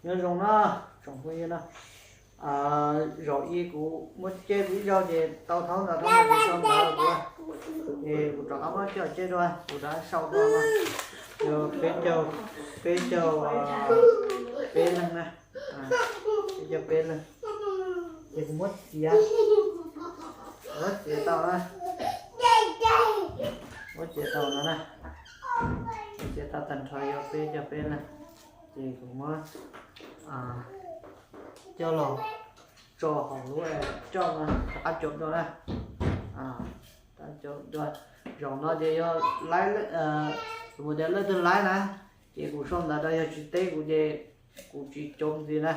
Nyob zoo na, tsoom phooj ywg na. Zaum ib kuv muab ceb ib zaug ces tau thaub ntawd, thaub ntawd ces sau ntawv rau kuv, ces kuv rov qab muab coj ceb dua, kuv rov qab sau dua no. Yog peb caug, peb caug peb leeg na, peb caug peb leeg. Ces kuv muab txiav, muab txiav tau na, muab txiav tau no na, muab txiav tau tag nrho yog peb caug peb leeg. Ces kuv muab coj los tso hauv lub coj no rov qab cov dua na. Rov qab cov dua. Zaum no ces yog laib, kuv tias leej twg laib na, ces kuv sau ntawv rau, yog tsis teb kuv ces kuv tsis cov ntxiv na.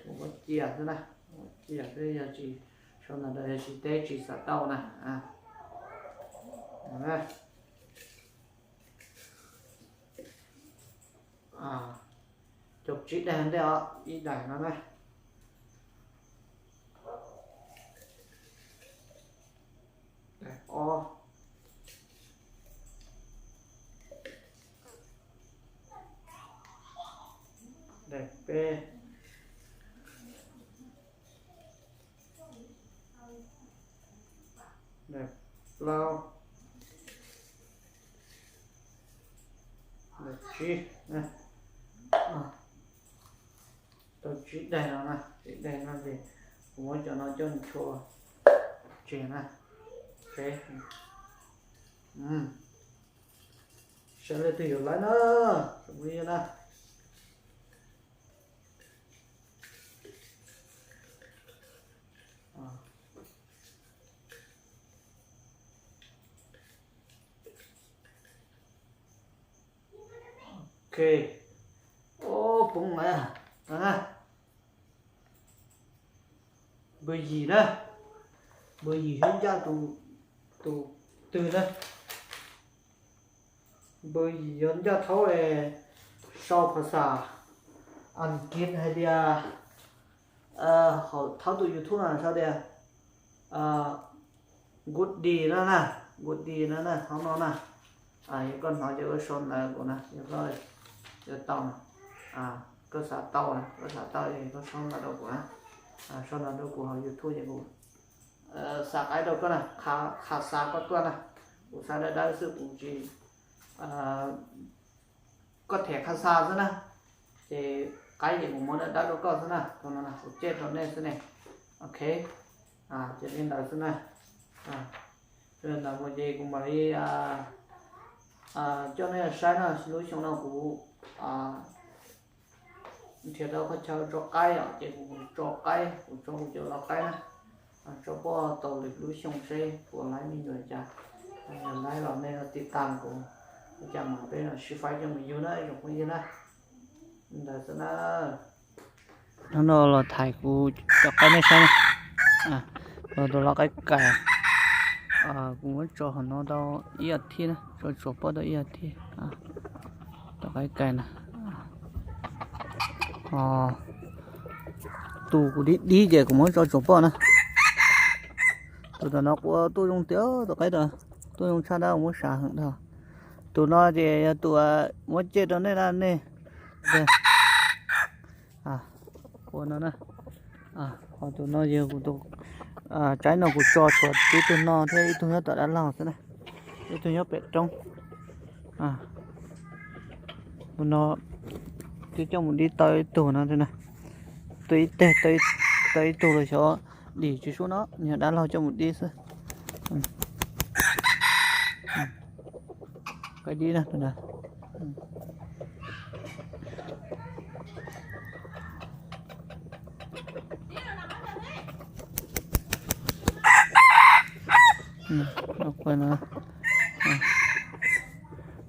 Kuv muab cia xwb na, muab cia xwb, yog tsis sau ntawv rau, yog tsis teb tsis xav tau na. Cov tsib daim ntej os, ib daim no na. Daim ob, daim peb, daim plaub, daim tsib. Tau tsib daim no na, tsib daim no ces kuv muab cov no coj mus tso tseg na. Saib leej twg yuav laib na, tsoom phooj ywg na. Ok. Poob lawm na. Npawg Yim na, npawg Yim thiab ncaj tus, tus twg na. Npawg Yim yog ncaj thaub es sau phas xas Askiv hais tias, thaub tus YouTube no sau tias good day no na, good day no na, hauv no na. Yog koj hnov ces koj sau ntawv kuv na, yog koj yuav tau na, koj xav tau na, koj xav tau ces koj sau ntawv rau kuv na, sau ntawv rau kuv hauv YouTube ces kuv xa qaib rau koj na, qha xa koj tuaj na. Kuv xa dawb dawb xwb, kuv tsis, koj them qha xa xwb na, ces qaib ces kuv muab dawb dawb rau koj xwb na. Tus no kuv coj rau nej xwb ne. Ok, ces li ntawd xwb na. Li ntawd mus ces kuv mam li coj nej saib na, lub xyoo no kuv nrhiav tau qhov chaw tso qaib os, ces kuv tso qaib, kuv tso kuv cov lau qaib na, tso poj tau lwm lub xyoo seb puas laib me nyuam cas. Yog laib los nej los tiv tas kuv, ua cas mam peb los sib faib coj mus yug na, tsoom phooj ywg na. Ntawd xwb na. Hnub no los thaij kuv cov qaib nej saib na. Tus lau qaib kais, kuv muab tso hauv no tau ib as thiv na, tso tsuas poj tau ib as thiv. Tus qaib kais na, tus kuv dib dib ces kuv muab tso tsuas poj na. Tus tom no kuv tuaj zoo tiag, tus qaib tom tuaj zoo tshaj dab muab sav heev dhau. Tus no ces yog tus muab coj rau nej na nej. Ua no na. Ho tus no yog kuv tus, tsaib no kuv tso tshuav ib tug no thiab ib tug nyob tom dab laug xwb na, ib tug nyob pem roob. Tus no twb coj mus dib tau ib tug no, tus ib teg tau ib tug los xyov dim tsis sub no, yog dab laug coj mus dib xwb. Qaib dib na.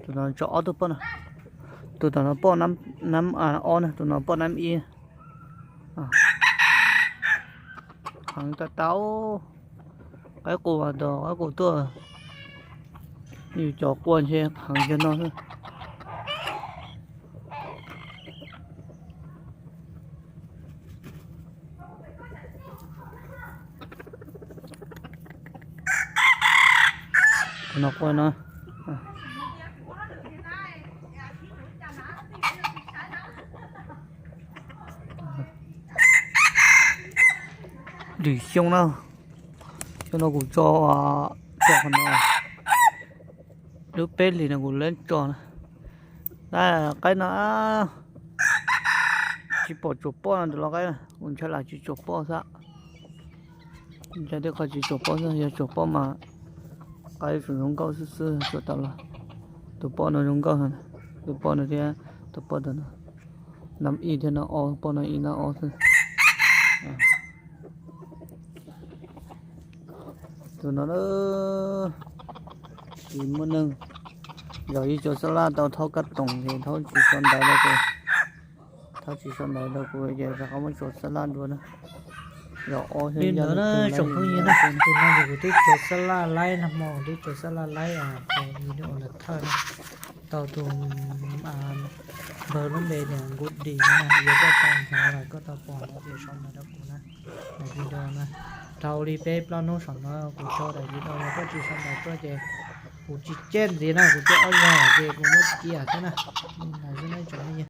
Tus no tso ob tug poj no, tus tom no poj nab ob na, tus no poj nab ib. Heev tas tas, qaib qus tas qaib qus tuaj, yus cov quaj ntshe heev yog no xwb. No quaj no. Lwm xyoo na, xyoo no kuv tso, tso qhov no, lub peb hlis no kuv leb tso na. Qaib no tsis pom tsuas poj no tus lau qaib, kuv ntshai lam tsis tsuas poj xwb. Ntshai tej qhov tsis tsuas poj xwb, yog tsuas poj mas qaib tseem zoo nkauj xwb xwb tsuas tau los. Tus poj no zoo nkauj, tus poj no thiab tus poj ntawm no, nab ib thiab nab ob, poj no ib nab ob xwb. Tus no tsis muaj neeg, yog ib co xab laj tau thaub kab toom ces thaub tsis so ntawv rau kuv, thaub tsis so ntawv rau kuv ces rov qab muab tso xab laj dua na. Yog ob xyoo ntawd na tsoom phooj ywg na, tus no ces kuv twb tso xab laj laib no, hmo twb tso xab laj laib, video lawm thawj na, tau tus npawg lub npe tias Nkuj Dim no na, yog koj tau hnov los koj tau pom no ces sau ntawv rau kuv na. Daim video na, dhau li peb plaub hnub saum no kuv sau daim video, yog koj tsis sau ntawv tuaj ces kuv tsis cem ntxiv na, kuv cem ob zaug ces kuv muab cia thiab na. Li ntawd xwb na tsoom phooj ywg.